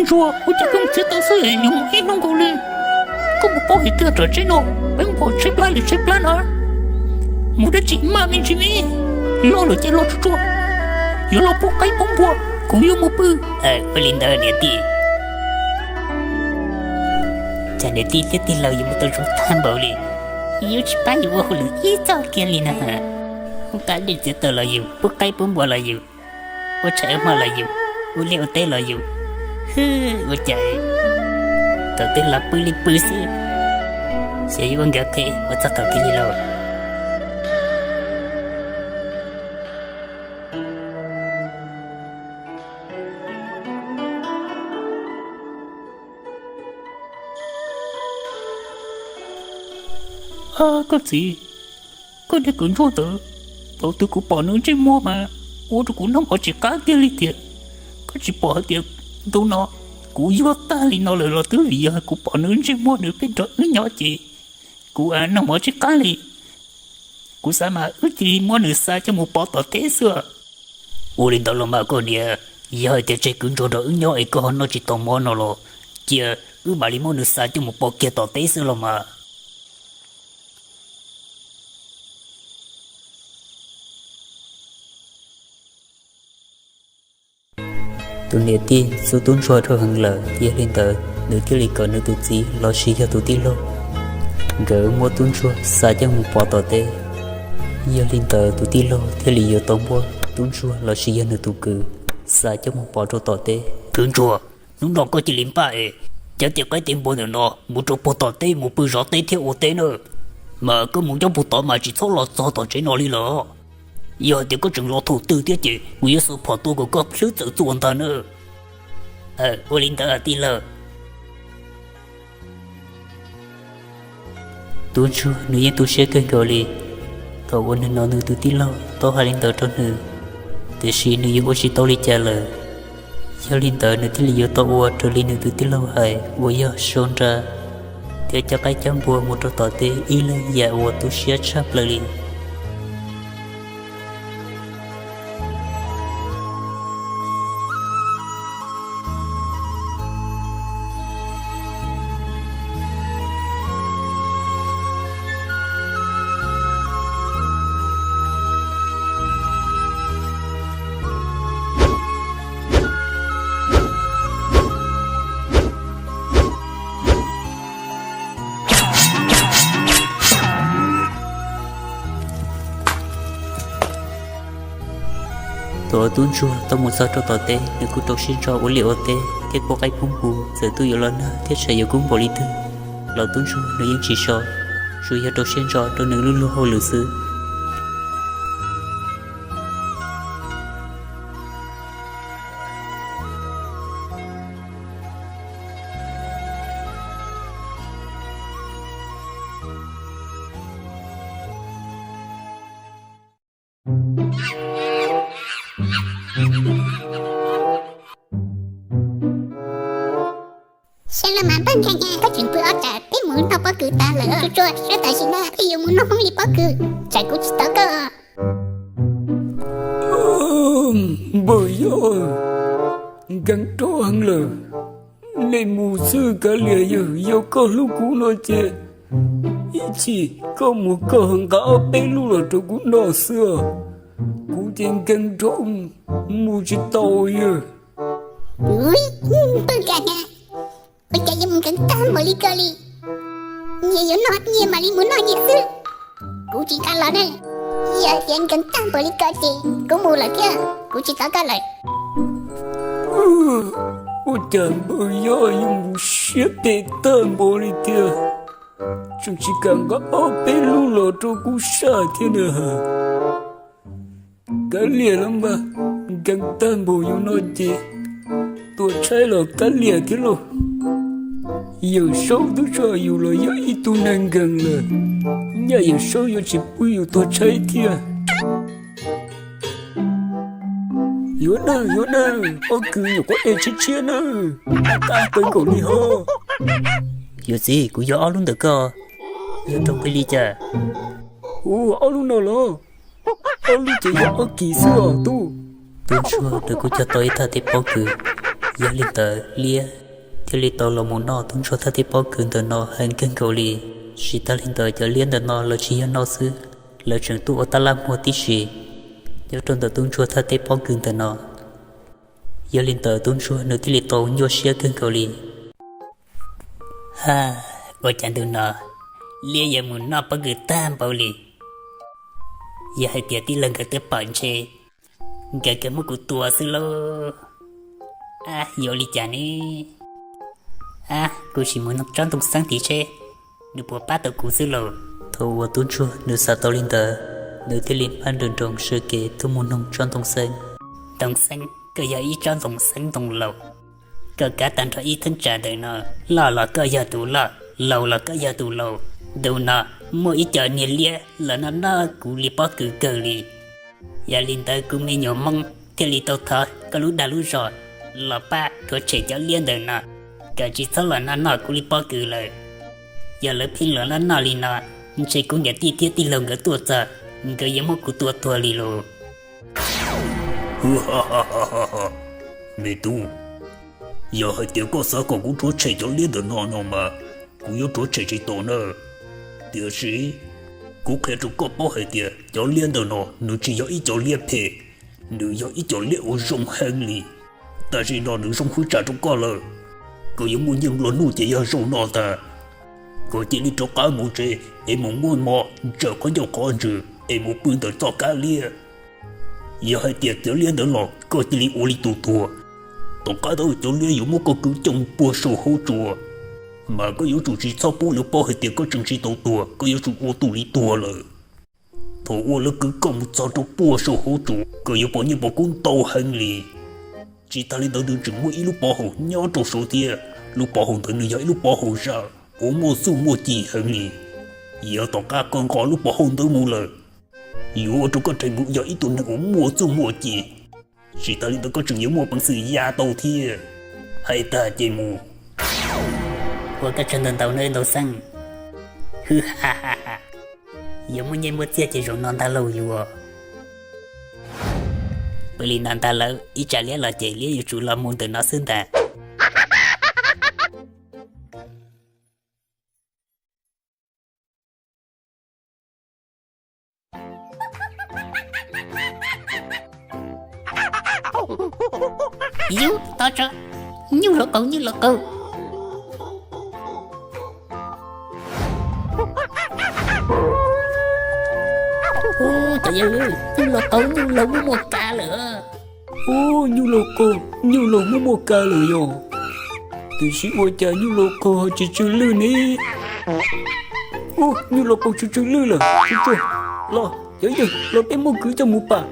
Ntsuag, ua cas koj mus txiav taws xwb es yuav mus ib hnub nkaus li? Koj mus paub hais tias tom tsev no peb npog tshaib plab li tshaib plab na. Mus dab tsi maj me ntsis me, loj lawm ces los tsuag tsuag, yuav los pub qaib pub npua, kuv yuav mus pw. Ua li ntawd niam tij. Cas niam tij thiab tij laug yuav mus tau zoo tag npaum li, yuav tsis pab yus ua hauj lwm ib txoj kiag li na. Ua qab dej txiav taws los yus, pub qaib pub npua los yus, ua tshais ua hmo los yus, ua liaj ua teb los yus, hwb, ua cas thaum twg los pw li pw xwb. Xyov yuav ua nkawd qhev ua txog thaum twg li lauj. Koj txiv, koj niag kwv Ntsuag ntawd, thaum twg kuv pom nws ntsej muag mas ua rau kuv noj mov tsis qab kiag li tiag. Koj tsis pom hais tias ntu no kuv yuag tag li no lawm los twb vim yog kuv pom nws ntsej muag nws pheej nrog wb nyob ces kuv noj mov tsis qab li. Kuv xav mas wb cia li muab nws xa coj mus pov tom teb xwb. Ua li ntawd los mas koj niam, yog hais tias tseg kwv Ntsuag nrog wb nyob es koj ho noj tsis tau mov no los cia wb mam li muab nws xa coj mus pov kiag tom teb xwb los mas. Tus niam tij xub tub ntsuag rau heev lawm, yog li ntawd nws thiaj li kom nws tus txiv los sis yog tus tij laug nkawd muab tub ntsuag xa coj mus pov tom teb. Yog li ntawd tus tij laug thiaj li yuav tau muab tub ntsuag los sis yog nws tus kwv xa coj mus pov rau tom teb. Kwv Ntsuag, hnub no koj cia li npaj es cov tes qaib tes npua ntawm no mus rau puag tom teb mus pw zov teb thiab ua teb na. Mas koj mus nyob puag tod mas tsis txhob los txog tom tsev no li lawm. Yog hais tias koj tseem los thaum twg thiab ces kuv yuav xuas phom tua kom koj hlwb txawm txuas ntag na. Ua li ntawd tij laug. Tub ntsuag nws yeej tu siab kawg nkaus li thaum uas nws hnov nws tus tij laug tau hais li ntawd rau nws, tiam sis nws yuav ua tsis tau li cas lawm. Yog li ntawd nws thiaj li yuav tau ua raws li nws tus tij laug hais uas yog sau nra thiab cab qaib cab npua mus rau tom teb ib leeg yam uas tu siab tshaj plaws li. Thaum uas tub ntsuag tau mus txog rau tom teb, nws kuj rau siab ntso ua liaj ua teb thiab pub qaib pub npua, txawm twb yuav los nag thiab tshais yuav kub npaum li twg los tub ntsuag nws yeej tsis so, tsuas yog rau siab ntso rau nws lub luag hauj lwm xwb. Sawv los mas npawg Nkeeg, koj tseem pw ob tsam, peb mus noj pob kws tas lawm. Tsuag tsuag, sawv tam sim no peb yuav mus noj Hmoob li pob kws, tsam kuv tsis tau koj. Npawg Yob, nkeeg nrov heev lawm, nej mus xwb kav liam, yog koj hlub kuv no ces ib chim koj mus koj nqa ob peb lub los rau kuv noj xwb os. Kuv ces nkeeg nrov mus tsis tau yog. Npawg Nkeeg, ua cas yuav mus nkeeg tag npaum li ko li? Nyias yuav noj nyias mam li mus noj nyias xwb, kuv tsis nqa los ne. Yog tias nkeeg tag npaum li ko ces kuv mus lawm thiab, kuv tsis tos koj lawm. Ua cas npawg Yob yuav mus siab phem tag npaum li tiag, tseem tsis kam nqa ob peb lub los rau kuv saj thiab na. Kav liam los mas, nkeeg tag npaum li no ces tua tshaib los kav liam thiab lauj. Yawm Saub twb tso yus los yog ib tug neeg nkeeg lawm, nyaj Yawm Saub yuav tsis pub yus tua tshaib thiab. Yuav nawb, yuav nawb, pob kws nyuam qhuav de tshiab tshiab nawb, qab kawg nkaus li hos. Yawm txiv, kuv yuav ob lub ntawm koj, yog raug nqi li cas? Ua ob lub no los? Ob lub ces yog ob kis xwb os tub. Tub ntsuag nws kuj cog tau ib thaj teb pob kws, Yog li ntawd liab thiaj li tau los mus noj tub ntsuag thawj teb pob kws ntawm no heev kawg nkaus li. Tsis tas li ntawd cov liab ntawm no lawv tsis yog noj xwb, lawv tseem tuaj ua tab laj muag tib si nyob rau ntawm tub ntsuag thawj teb pob kws ntawm no. Yog li ntawd tub ntsuag nws thiaj li tau nyuaj siab kawg nkaus li. Ha, ua cas ntu no liab yuav mus noj pob kws tag npaum li? Yog hais tias tij laug nkawd twb pom ntshe nkawd kawg muab kuv tua xwb lauj. Ab, yuav ua li cas ne? Ab, kuv sim mus tsob ntoo xeeb tid seb nws puas pab tau kuv xwb lauj. Thaum uas tub ntsuag nws xav tau li ntawd, nws thiaj li npaj nroos nroos sawv kev tuaj mus noog tsob ntoo xeeb. Ntoo xeeb, koj yog ib tsob ntoo xeeb ntoo laus, koj kav tag nrho ib thaj tsam ntawm no, loj los koj yog tus loj, laus los koj yog tus laus. Ntu no muaj ib co niag liab los noj noj kuv li pob kws kawg li. Yog li ntawd kuv me nyuam Hmoob thiaj li tau thov koj lub dag lub zog los pab rhuav tshem cov liab ntawm no, kom tsis txhob los noj noj kuv li pob kws lawm. Yog lawv pheej los noj noj li no, ntshe kuv niam tij thiab tij laug nkawd tuaj txog, nkawd yuav muab kuv tua tuag li lauj. Me tub, yog hais tias koj xav kom kuv rhuav tshem cov liab ntawm no no mas, kuv yuav rhuav tshem tsis tau na. Tiam sis kuv qhia rau koj paub hais tias cov liab ntawm no nws tsis yog ib co liab phem, nws yog ib co liab uas zoo heev li. Tam sim no nws zoo hwj tsam rau koj lawm, koj yuav muaj nyiaj nplua nuj ces yog zaum no ntag. Koj cia li rov qab mus tsev es mus muab mov ntsaws qhov ncauj qhov ntswg es mus pw ntawm txoj kab liab. Yog hais tias cov liab ntawd los koj cia li ua li tus tuag. Tom qab ntawd cov liab yuav muab koj kwv coj mus puag saum hauv tsua, mas koj yuav tsum tsis txhob pub lawv paub hais tias koj tseem tsis tau tuag, koj yuav tsum ua tus li tuag lawm. Thaum uas lawv kwv koj mus txog rau puag saum hauv tsua, koj yuav pom nyiaj pom kub ntau heev li. Tsis tas li ntawd nws tseem muaj ib lub pov haum nyob rau saud thiab. Lub pov haum ntawd nws yog ib lub pov haum zaj uas muaj txuj muaj ci heev li. Yog tom qab koj nqos lub pov haum ntawd mus lawm, yuav ua rau koj rais mus yog ib tug neeg uas muaj txuj muaj ci. Tsis tas li ntawd koj tseem yuav muaj peev xwm ya tau thiab. Hais tag ces mus. Ua koj tsaug ntau ntau nawb Ntoo Xeeb. Hwj ha ha ha. Yuav muaj nyiaj muaj txiaj ces zaum no ntag lauj yuav. Pw li no ntag lawm, ib tsam liab los ces liab yuav tsum los mus ntawm no xwb ntag. Yus, tos tso, nyuj laus qaug, nyuj laus qaug. Ub, cov yawg, nyuj laus qaug, nyuj laus muaj muaj kas lawm. Ub, nyuj laus qaug, nyuj laus muaj muaj kas lawm yog. Tiam sis ua cas nyuj laus qaug ho tsis tsw lwj ne? Ub, nyuj laus qaug tsw tsw lwj lawm, tsw tsw. Los, cov yawg, los peb muab kwv coj mus pam.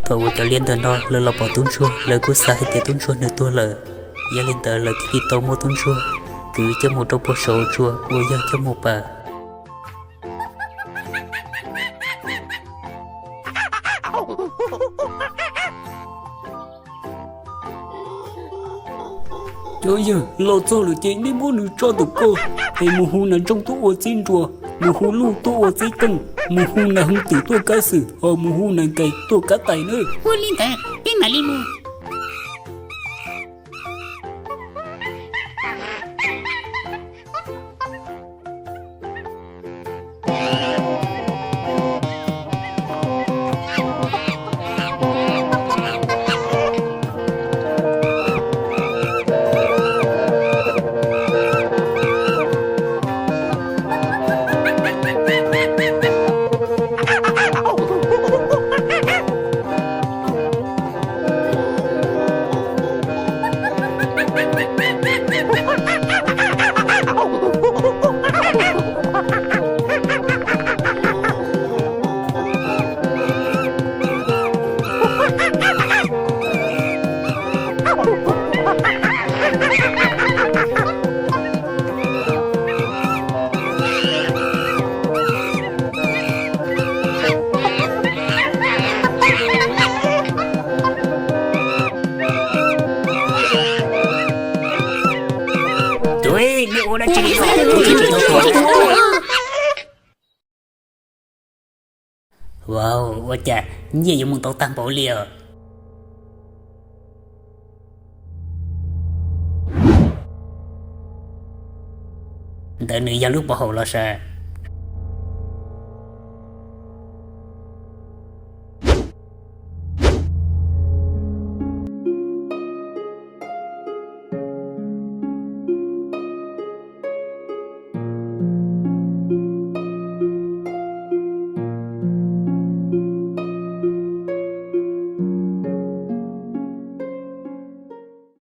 Thaum uas cov liab ntawm no lawv los pom tub ntsuag, lawv kuj xav hais tias tub ntsuag nws tuag lawm. Yog li ntawd lawv thiaj li tau muab tub ntsuag kwv coj mus rau puag saum tsua uas yog coj mus pam. Cov yawg, los txog lawm ces nej muab nws tso ntawm ko, es mus hu nas ntsooj tuaj ua txib nruas, mus hu luj tuaj ua txib teej, mus hu nas hoov twm tuaj kav xwm, ho mus hu nas nkais tuaj kav tais nawb. Ua li ntawd peb mam li mus. Wow, ua cas nyiaj yuav mus ntau tag npaum li os. Ntawd nws yog lub pov haum los sav.